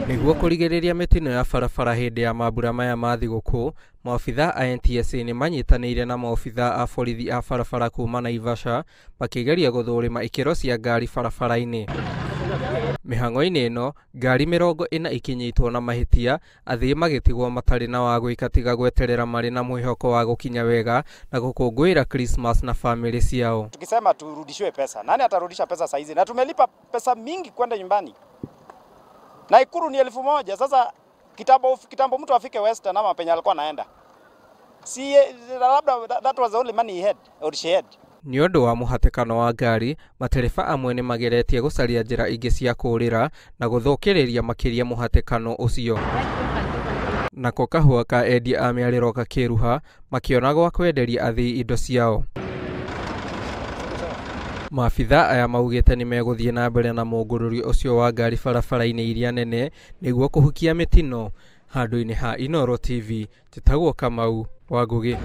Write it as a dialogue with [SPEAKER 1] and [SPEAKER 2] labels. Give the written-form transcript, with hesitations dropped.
[SPEAKER 1] Nĩguo kũrigĩrĩria mĩtino ya barabara hĩndĩ ya mambura maya ma thigũkũ, maobithaa a NTSA nĩ manyitanĩire na maobithaa a borithi a barabara kuma Naivasha makĩgeria gũthũrima ikĩro cia ngari barabara-inĩ. Mĩhang'o-inĩ ĩno, ngari 40 ikinyitwo na mahĩtia, athii magĩtigwo matarĩ na wa gwĩka tiga gweterera marĩ na mwĩhoko wa gũkinya wega na gũkũngũĩra Christmas na famĩlĩ ciao.
[SPEAKER 2] Tukisema turudishiwe pesa, nani atarudisha pesa saizi? Na tumelipa pesa mingi kwenda nyumbani. Nakuru ni 1000. Sasa kitambo, kitambo mtu afike Western ama penye alikuwa anaenda, si labda that was the only money he had or she had.
[SPEAKER 1] Nĩ ũndũ wa mũhatĩkano wa ngari, matereba amwe nĩ mageretie gũcaria njĩra ingĩ cia kũũrĩra na gũthũkĩrĩria makĩria mũhatĩkano ũcio. Nako kahũa ka endia a mĩarĩro gakĩruha makĩona gwa kwenderia athii indo ciao. Maabithaa aya maugĩte nĩ megũthiĩ na mbere na mũngũrũrio ũcio wa ngari barabara-inĩ iria nene nĩguo kũhukia mĩtino. Handũ-inĩ ha Inooro TV, njĩtagwo Kamau wa Ngũgĩ.